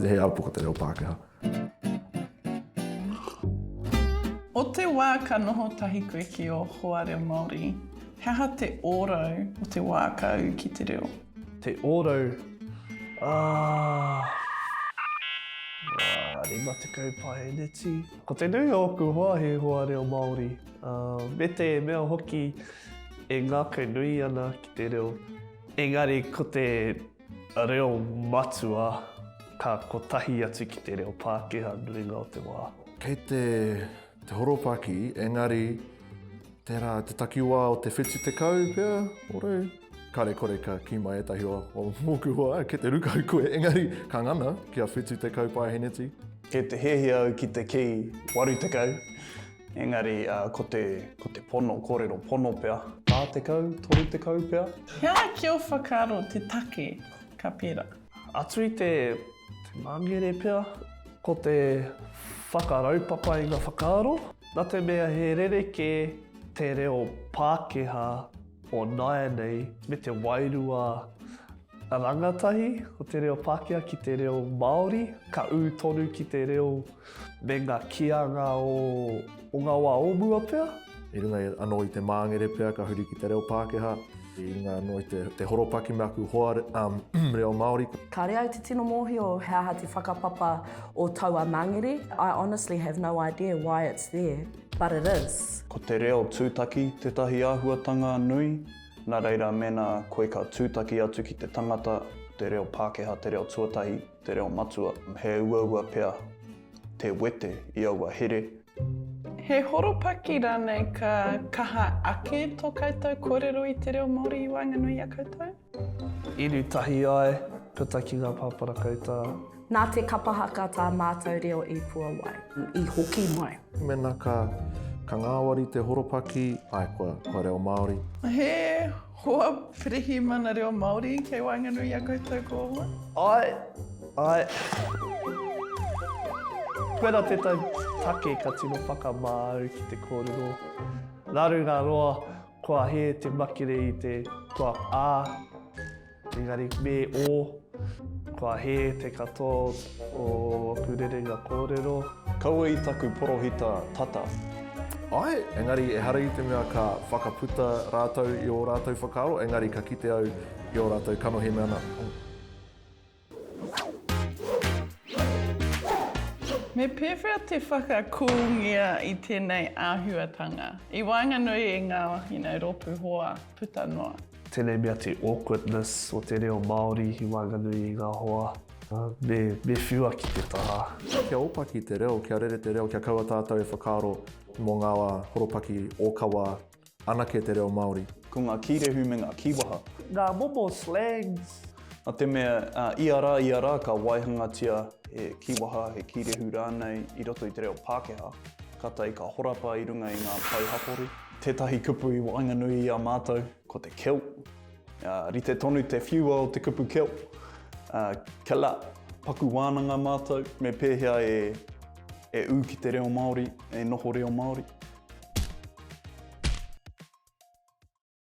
he upoko te reo Pākehā. O te wā ka noho tahi koe ki ō hoa reo Māori, he aha te ōrau o te wā ka ū ki te reo? Te ōrau, ah, 50 paeneti. Ko te nui o ōku hoa he hoa reo Māori, me te mea hoki e ngākau nui ana ki te reo. Engari ko te Reo matua, ka kotahi atu ki te reo Pākehā nuinga o te wā. Kei te te horopaki, engari tērā te takiwā o te 70 pea, ore. Kare kore ka kī mai ētahi o, o mōku hoa, kei te ruka au koe, engari ka ngana kia 70 paeheneti. Kei te hiahia au ki te kī 80, Engari ko te, ko te pono, kōrero pono pea. 40, 30 pea. He aha ki ō whakaaro te take ka pērā? Atu i te, te mangere pea, ko te whakaraupapa i ngā whakaaro. Nā te mea he rerekē te reo Pākehā o nāianei me te wairua rangatahi o te reo Pākehā ki te reo Māori, ka ū tonu ki te reo Me ngā kīanga o, o ngā wā o mua pea. I runga anō i te māngere pea ka huri ki te reo Pākehā, i runga anō i te, te horopaki me aku hoa um, reo Māori. Kāre au te tino mōhio he aha te whakapapa o taua mangere, I honestly have no idea why it's there, but it is. Ko te reo tūtaki tētahi āhuatanga nui, nā reira mēnā koe ka tūtaki atu ki te tangata, te reo Pākehā te reo tuatahi, Te reo matua, he uaua pea te wete i aua here. He horopaki rānei ka kaha ake tō koutou kōrero i te reo Māori i waenganui i a koutou? Inu tahi ai, puta ki ngā pāparakauta. Nā te kapa haka tā mātou reo i puawai, i hoki mai. Mēnā ka, ka ngāwari te horopaki, āe, kua, kua reo Māori. He Hoa pirihimana reo Māori kei waenganui i a koutou ko hoa? Ae, ae. Koira tētahi take ka tino whakamā au ki te kōrero. Nā runga roa, kua hē te makere i te kua ā, engari me ō, kua hē te katoa o aku rerenga kōrero. Kaua i taku porohita tata. Āe, engari ehara i te mea ka whakaputa rātou i ō rātou whakaaro, engari ka kite au i ō rātou kanohi me ana. Me pēwhea te whakakūngia i tēnei āhuatanga i waenganui i ngā, you know, rōpū hoa puta noa? Tēnei mea te awkwardness o te reo Māori i waenganui i ngā hoa. Me, me whiua ki te taha. Kia ōpaki te reo, kia rere te reo, kia kaua tātou e whakaaro mō ngā horopaki ōkawa anake te reo Māori. Ko ngā kīrehu me ngā kīwaha. Ngā momo slangs. Nā te mea, ia rā, ia rā ka waihangatia he kīwaha, he kīrehu rānei i roto i te reo Pākehā, kātahi ka horapa i runga i ngā pae hapori. Tētahi kupu i waenganui i a mātou, ko te kilt. Rite tonu te whiua o te kupu kilt. Killer, paku wānanga mātou, me pēhea e, e ū ki te reo Māori, e noho reo Māori.